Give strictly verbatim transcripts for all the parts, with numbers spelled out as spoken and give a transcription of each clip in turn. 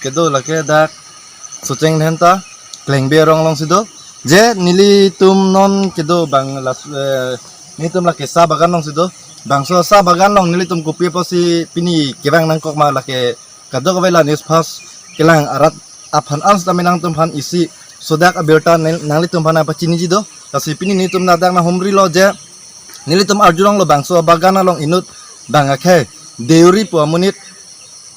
Kedo lake dak Socheng Dhenta, Klengbe arong alongsi do. Je nelitum non kedo bang las, eh, nelitum lake sa bagan alongsi do. Bangso sa bagan along nelitum kopi apotsi pini kevang nangkok ma, lake kadokave la news fast kelang arat aphan an sitame nangtumphan isi sodak abirta nang, nanglitum aphan nangpachiniji do. Lasi pini nelitum ladak nanghumrilo je nelitum arjulonglo bangso bagan along inut bang akhei Deuri pu amonit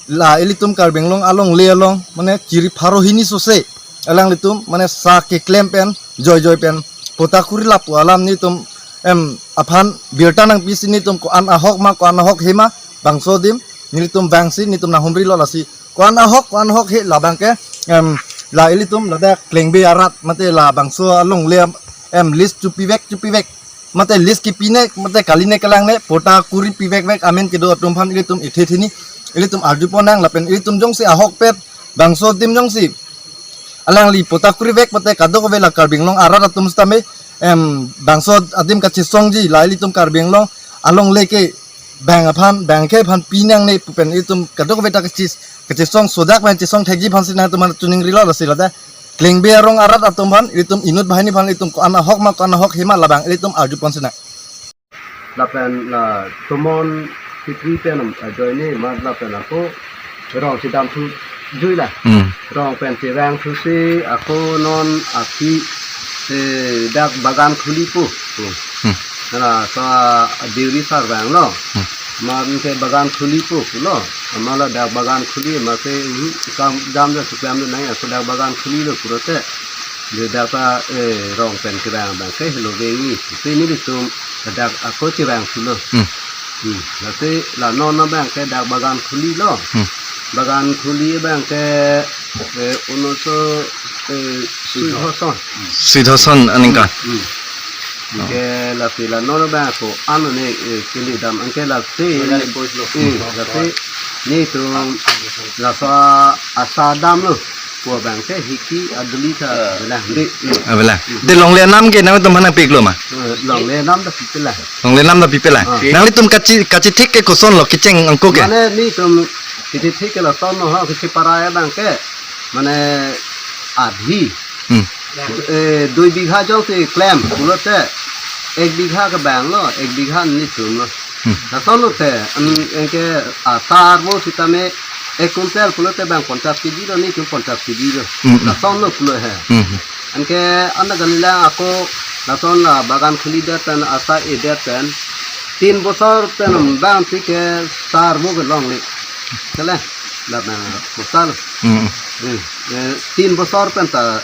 la ilitum Karbi Anglong alongle along mane chiri pharo hini sose alanglitum mane sa keklem pen joijoi pen pottakuri lapu alam nelitum em aphan birta nangpisi nelitum ko-an ahok ma ko-an ahok he ma bangso adim nelitum vangsi nelitum nanghumrilo. Lasi ko-an ahok ko-an ahok he labang ke em la ilitum ladak Klengbe arat mate la bangso alongle em list chopivek chopivek mate list kepine mate kaline kalangne pottakuri pivekvek amen kedo atum aphan ilitum ithe thini ilitum arjupon nang lapen ilitum jongsi ahokpet bangso adim jongsi alangli pottakurivek mate kadokave la Karbi Anglong arat atum sitame em bangso adim kachesongji la ilitum Karbi Anglong alongle ke bang aphan bang akhei aphan pinangne pu pen ilitum kadokave ta kachis kachesong sodak pen chesong thekji aphansi nangtumphan chiningrilo. Lasi ladak Klengbe arong arat atum aphan ilitum inut banghini aphan ilitum ko-an ahok ma ko-an ahok he ma labang ilitum arjuponsi nang. Lapen la tomon sitri pen ajoine ma lapen ako rong chedamthu jui la. Hmm. Rong pen chevangthusi ako non aphi, eh, dak Bagan Khuli pu. Hmm. Hmm. Hala sa Deuri sar vanglo. Hmm. Ma ke Bagan Khuli pu pulo. Ma ladak Bagan Khuli ma ke, hmm, kam dam da suklam da nai ako dak Bagan Khuli lo pulote. Ladak ta, eh, rong pen kevang abang ke helo vengji. Pini nelitum ladak ako chevangthulo. Hmm. Hmm. Lasi la non abang ke dak Bagan Khuli lo. Hmm. Bagan Khuli abang ke, eh, unoso, eh, Sui Dhoson. Sui Dhoson aningkan. Hmm. Anke lasi la non abang ko-an ne, eh, kelidam anke lasi. Hmm. Lasi nelitum laso asa damlo. Ko abang ke hiki aduli ta, eh, belang de. Ah, belang. De longle nam ke nangtumphan nangpiklo ma? Eh, longle nam ta pipelang. Longle nam ta pipelang. Ah. Nanglitum kachi, kachithik ke kosonlo kecheng angko ke? Mane nelitum kachithik ke lason lo ha, kachiparai abang ke. Mane adhi. Hmm. Eh, dui bigha jongsi klem pulote ek bigha kevanglo, ek bigha nelitumlo. Hmm. Lasonlo te, an, anke asar mo sitame ek kuntal pulote bang ponchas kg lo, nelitum ponchas kg lo. Hmm, hmm. Lasonlo pulo he. Hmm, hmm. Anke anda galilang ako lason la Bagan Khuli det pen asa edet pen tin bosor pen bang ti ke sar mo ke longle. Kele, la bang bosal. Hmm. Hmm. Eh, tin bosor pen ta,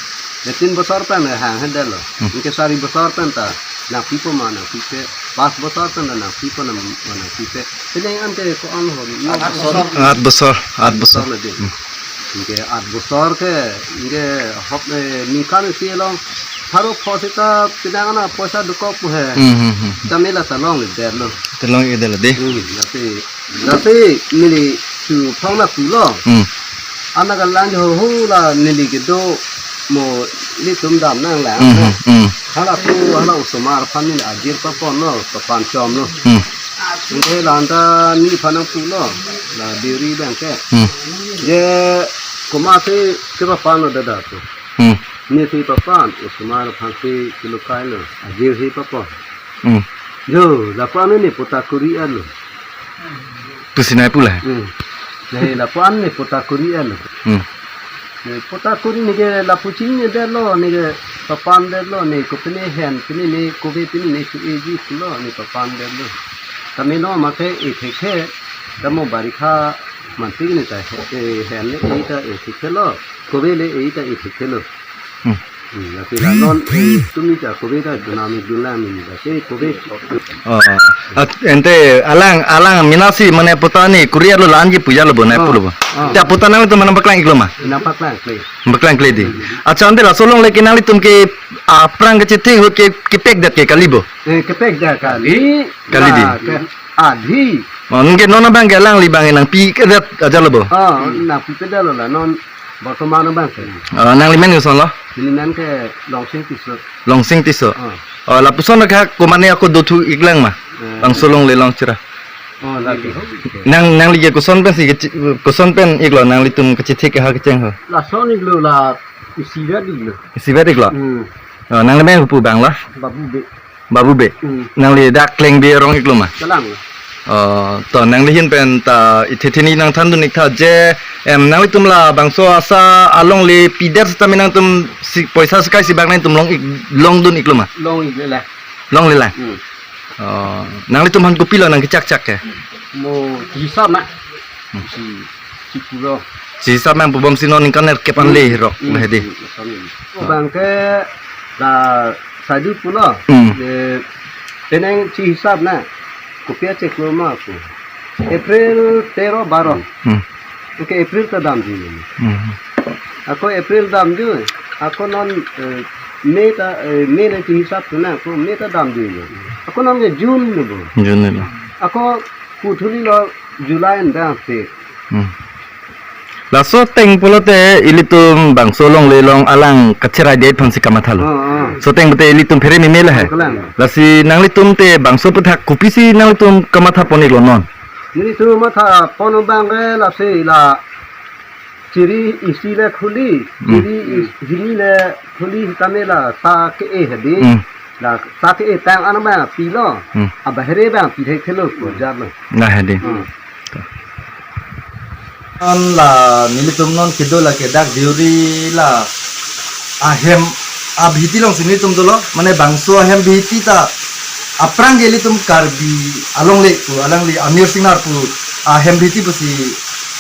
eh, tin bosor pen, eh, hang hedetlo. Hmm. Anke sari bosor pen ta nangpipo ma nangpipe, pas bosor pen ta nangpipo ma nangpipe. Pini ante ko-an ho, no bosor. At bosor, at bosor. Bosor le de. Hmm. Anke at bosor ke, anke hop, eh, ningkan isi along pharo pho seta pinang ana poisa dokok pu he. Hmm, hmm, hmm, hmm. Tamela ta longledetlo. Ta longledetlo de. Hmm, lasi, lasi neli chu phong na pulo. Hmm. Ana galang jo ho la neli kedo mo nelitum dam nanglang. Hmm, hmm, hmm. Hala pu hala osomar aphan neli ajir paponlo, papan chomlo. Hmm. Anke la anta neliphan nangpulo, la Deuri abang ke. Hmm. Je komatsi kepapanlo dada pu. Hmm. Neli si papan, osomar aphan si kelokailo, ajir si papon. Hmm. Jo, lapu-an ne pottakuri-etlo. Pusi nangpu la. Hmm. Ne lapu-an ne pottakuri-etlo. Hmm. Ne pottakuri ne ke lapu chinine detlo, ne ke papandetlo, ne kopine hen, pine ne kove pine ne chu-eji pulo, ne papandetlo. Tame no ma ke e thekthe, tamo barikha mantik ne ta he, e, hen ne e ta e thekthelo, kove le e ta e thekthelo. Hmm. Hmm, lasi la non, eh, tumi ta kove ta dunam dunlang ni ta, se kove. Oh. At, ante alang, alang mena si mane potta ne kurietlo la-anji pujalo bo, nai pulo bo. Ah. Te potta nangtum mana paklang-iklo ma? Nangpaklang-iklo. Paklangkle di. Hmm. Accha, ante laso along le ke nanglitum ke, ah, aphrang kachethek ahut ke, kepekdet ke kali bo? Eh, kepekdet kali. Kali di. La ke adhi. Oh, ningke non abang ke alangli abang nangpipedet ajatlo bo? Ah, nangpipedet lo la non. Bortoman abang ke. Ah, nanglimen kosonlo? Nelimen ke Longsing Tisso. Longsing Tisso. Ah. Oh, lapuson ke komatne ako dothu-iklang ma? Eh. Bangso along le along chira. Oh, lagi. Nang, nangli ke koson pensi keci-, koson pen iklo nanglitum kachethek ha kecheng ho? Lason iklo la isivet iklo. Isivet iklo? Hmm. Oh, nangli men pu bang lo? Babu Bey. Babu Bey. Hmm. Nangli dak Klengbi arong iklo ma? Kalang. Oh, to nangli ahin pen ta ithe thini nangthandun ik tha je, em, nanglitum labangso asa alongle pidet sitame nangtum si poisa sekai si bak nangtum long ik, longdun iklo ma? Long iklo la. Longle la? Hmm. Oh, nanglitum aphan kopilo nang kechakchak ke? Mo hisap na. Hmm. Si, si puro. Si hisap nang pubom si non ningkan er kepan le rok Hmm. Lah di. Hmm. Oh, bang ke la sadu pulo. Hmm. Eh, penang si hisap na. Kopi acheklo ma ko. April tero baro. Hmm. Oke, April ta damji. Hmm. Ako April damji. Ako non, eh, May ta, eh, May le si hisap tu na, ako May ta damji. Ako non ke June ne bo. June ne. Ako puthuli lo July and then se. Hmm. Laso ateng pulote ilitum bangso longle along alang kacherai det aphansi kamathalo. Oh, oh. Laso ateng pute ilitum phere meme lahai. Kalang. Lasi nanglitum te bangso aputhak kopisi nanglitum kamatha pon iklo non? Nelitum matha pon abang ke lasi la chiri isi le khuli, Hmm. chiri is-, hini le khuli sitame la sa ke-e hedi. Hmm. La sa ke-e tang an abang pilo. Hmm. Abahere abang pi thekthelo ko jar lo. Nah, hedi. Hmm. Non la nelitum non kedo la ke dak Deuri la ahem abhiti alongsi nelitum dolo, mane bangso ahem bhiti ta aphrang ke ilitum Karbi alongle pu alangli Amir Singnar pu ahem bhiti pusi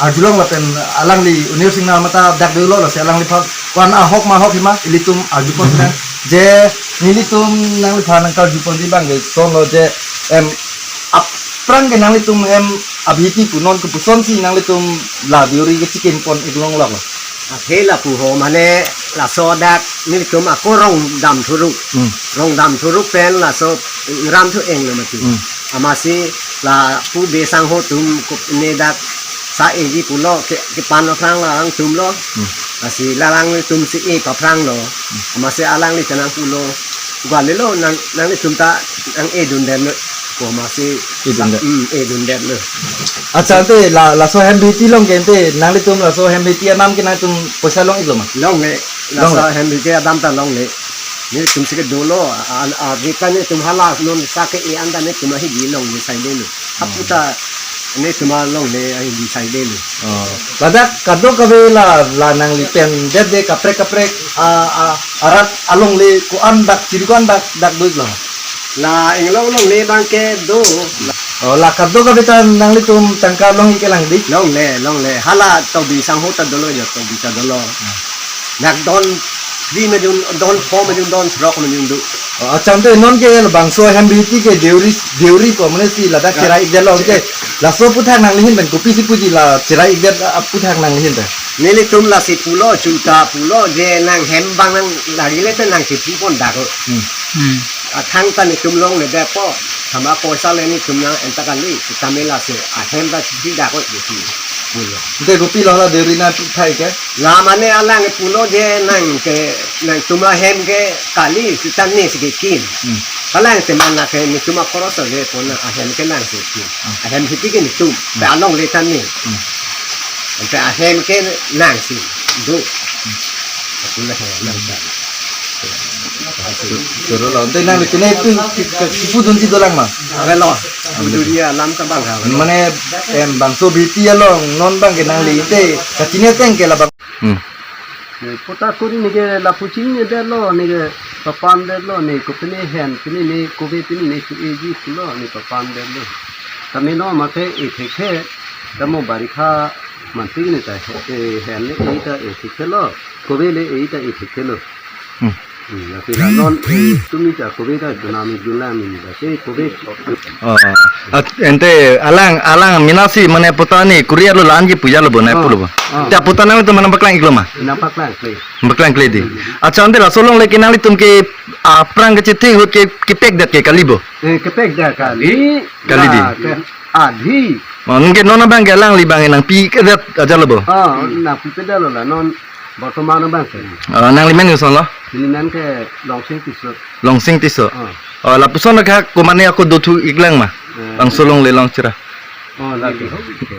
arjulong lapen alangli Amir Singnar mata dak dolo, lasi alangliphan ko-an ahok ma ahok hima ilitum arju pon na je nelitum nangliphan nangkarju ponji abang ke lason lo je, em, aphrang ke nanglitum hem abhiti pu non kopusonsi nanglitum la Deuri ke chicken pon iklong lak lo? Athe lapu ho mane laso dak nelitum ako rong dam thuruk. Hmm. Rong dam thuruk pen laso ram thu eng lo mati. Hmm. Amatsi lapu Bey sangho atum kopine dak sa-eji pulo ke, kepan aphrang alangtum lo. Hmm. Lasi alangtum si e paphrang lo. Hmm. Amatsi alangli chenang pulo. Gua lelo nang, nanglitum ta nang-edun det lo. Ko amatsi Edun det. Hmm, edun det lo. Accha, ante la, laso hem bhiti along ke ante nanglitum laso hem bhiti anam ke nangtum poisa long iklo ma? Longle. Laso Longle. Hem bhiti adam ta longle. Nelitum si kedo lo, a, a, a, beta nelitum hala non sa ke-e anta nelitum ahi di longle sai de lo. Apu ta nelitum alongle ahi di sai de lo. Oh. Ladak kadokave la, la nangli pen det de kaprek kaprek, a, a, arat alongle ko-an dak chiri ko-an dak, dak do iklo? La Inglong alongle abang ke do. Oh, la kadokave ta nanglitum tangka long ik lang di? Longle, longle. Hala Tobi sangho ta dolo ya, Tobi ta dolo. Hmm. Dak don three majun, don four majun, don throk majun do. Oh, accha, ante non ke labangso hem bhiti ke Deuri, Deuri ko mane si ladak Ah. cherai ik det lo ke. Laso aputhak nangli ahin pen kopisi puji la cherai ik det aputhak nangli ahin pen? Nelitum lasi pulo, chuta pulo, je nang hem abang nang lari le te nang si pi pon dak lo. Hmm. Hmm. Athang ta nelitum longle det po. Thama poisa le nelitum nang enta kali, tame lasi ahem ta si dak lo, si pulo. Ante kopilo la Deuri na thai ke? La mane alang pulo je nang ke, nangtum ahem ke kali, seta ne si kekim. Hmm. Kalang te mana ke nelitum akroso le pon ahem ke nang si kim. Hmm. Ahem bhiti ke nelitum, Hmm. pe alongle ta ne. Hmm. Ante ahem ke nang si do. Hmm. Aku lah nang ta. Choro lo. Ante nangli pine pu, ki, ki, kipudunji dolang ma? Avelo. Pudunji alam ta bang ha. Mane, em, bangso bhiti along non abang ke nangli ante kachini ateng ke labang. Hmm. Ne pota kuri ne ke lapu chini det lo, ne ke papan det lo, ne kopine hem pine ne kove pine ne su-eji pulo, ne papan det lo. Tame non mate e thekthe, tamo barikha mantik ne ta he, e, hem ne e ta e thekthe lo, kove le e ta e thekthe lo. Hmm. Hmm, lasi la non, eh, tumi ta kove ta dunam ik dunlang ne ta, eh, kove. Oh, at, ante alang, alang mena si mane pota ne kuriar lo la-anji pu ja lo bo, nai Oh, pulo bo. Oh. Te pota nangtum nangpaklang iklo ma? Nangpaklang kle. Nangpaklang kle di. Hmm. Accha, ante laso alongle ke nanglitum ke aphrang kachethek ahut ke, kepek det ke kali bo? Eh, kepek det kali. Kali di. La ke adhi. Oh, ningke non abang ke alangli abang nangpikedet aja lo bo? Oh, nangpikedet lo la non. Bortoman abang ke. Oh, nangli men koson lo? Neli men ke Longsing Tisso. Longsing Tisso. Oh. Oh, lapuson ke komane ako dothu iklang ma? Eh. Bangso alongle along chira. Oh, lake.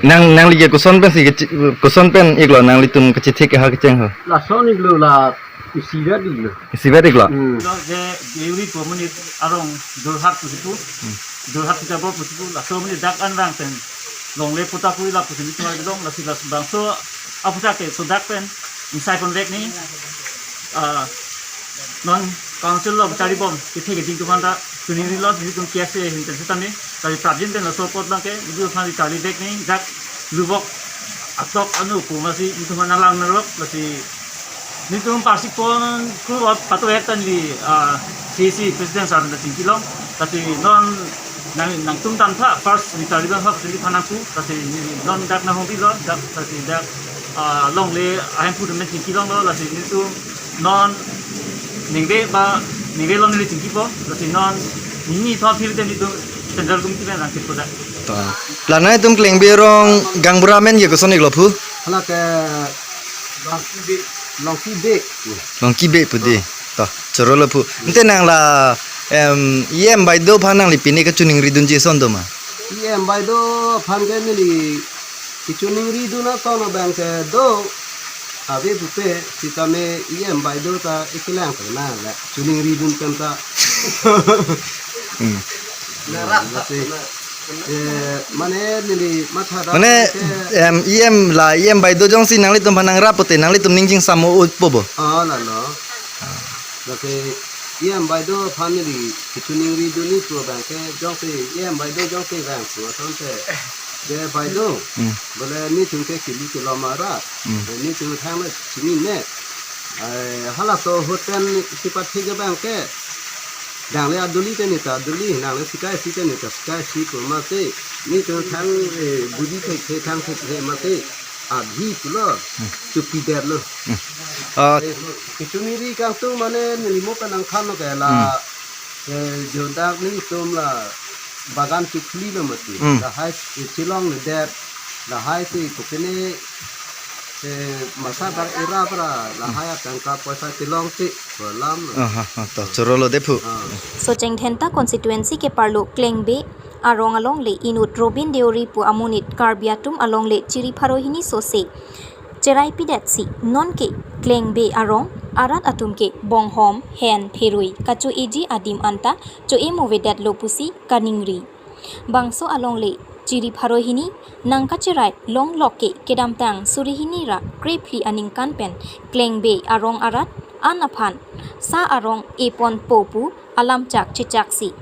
Nang, nangli ke koson pensi keci-, koson pen iklo nanglitum kachethek ha kecheng ho? Lason iklo la isivet iklo. Isivet iklo? Hmm. Lo je Deuri pu amonit arong Jorhat pusi pu. Hmm. Jorhat Sitapur pusi pu. Laso amonit dak anrang pen longle patta pu la pusi pu long, lasi las bangso aputhak ke sodak pen ingsai ponvek ni, ah, non council lo charibom kethe keding atum aphanta choningrilo, nelitum K S A ahin pen setame, tapi prapjin pen laso apot abangke nelitum aphan charlivek ni, dak lubok atok anu pu masi nelitum aphan alang nerok, lasi nelitum parsik pon kru ot pato ek tan di, ah, C C president sir na chingkilong, tapi non nang, nangtum tangtha first ni charlivek ha sini thanang pu, lasi non dak nanghongrilo, dak lasi dak, ah, longle ahemphu atum chingkilonglo, lasi nelitum non ningve ba ningve along neli chingkipo, lasi non nini thom phir te nelitum central committee pen nangkipo dak. To. La nangtum Klengbe arong gaonbura amen ke koson iklo phu? Hala ke Longki Bey. Longki Bey pu di. To, chorolo phu. Ante nang la, em, E M Baideo aphan nangli pine kachoningri dunji ason do ma? E M Baideo aphan ke neli kachoningri dun ason abangke do. Ave pupe, sitame E M Baideo ta ikelang kena la choningri dun pen ta. Hmm. Nara. Lasi, eh, mane neli matha da Mane, ke em, E M la, E M Baideo jongsi nanglitum aphan nangrap pute, nanglitum ning chingsam-o ut po bo? Ah, lalo. Lasi, E M Baideo aphan neli kachoningri dunji pu abangke jongsi, E M Baideo jongsi vangthu asonte. Je Baideo, Hmm. bole nelitum ke kili kelom arat. Hmm. Bole nelitum thang na chini ne. Eh, halaso ahut pen si pathik abangke. Nangle aduli te neta aduli, nangle sika isi te neta sika isi pu masi. Nelitum thang, eh, budi thekthe thang thekthe masi. Abhi pulo, Hmm. chupi derlo. Hmm. Ah. Eh, kachoningri kangtung mane neli mo pen nangthanlo ke la, Hmm. eh, jodak nelitum la bagan chikli lo mati. Hmm. Lahai, eh, chelongledet, lahai si kopine, eh, masa bar era pra, lahai atangka poisa chelongsi, kolam lo. Aha, aha, to, chorolo dei phu. Ah. Socheng Dhenta constituency ke-arlo Klengbe arong alongle inut Robin Deuri pu amonit Karbi atum alongle chiri pharo hini sose cherai pidetsi nonke Klengbe arong arat atum ke bonghom, hen, pherui kacho-eji adim anta cho-e movedetlo pusi kaningri. Bangso alongle chiri pharo hini nangkacherai longlok ke kedamtang suri hini ra krephli aningkan pen Klengbe arong arat an aphan sa arong eponpo pu alamchak chechaksi.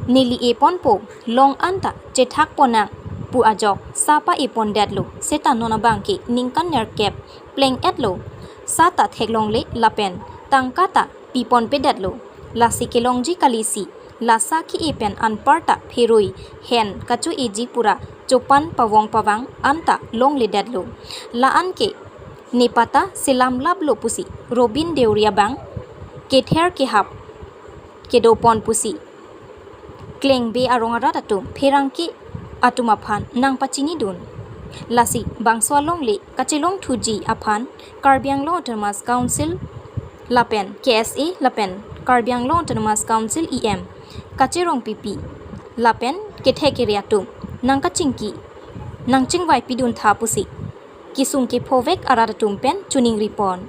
Neli eponpo, long anta chethak ponnang pu ajok sa pa-epondetlo, seta non abangke ningkan nerkep pleng-etlo, sa ta theklongle lapen tangka ta piponpedetlo. Lasi kelongji kalisi, la sa ke-e pen anparta pherui, hen kacho-eji pura chopan pavong pavang anta longledetlo. La-an ke nepatta selamlaplo pusi Robin Deuri abang kether kehap kedopon pusi Klengbe arong arat atum pherangke atum aphan nangpachinidun. Lasi bangso alongle kachelongthuji aphan Karbi Anglong Autonomous Council lapen K S A lapen Karbi Anglong Autonomous Council E M kacherong pipi lapen kethe kere atum nangkachingki nangchingvai piduntha pusi kesung kephovek arat atum pen choningripon.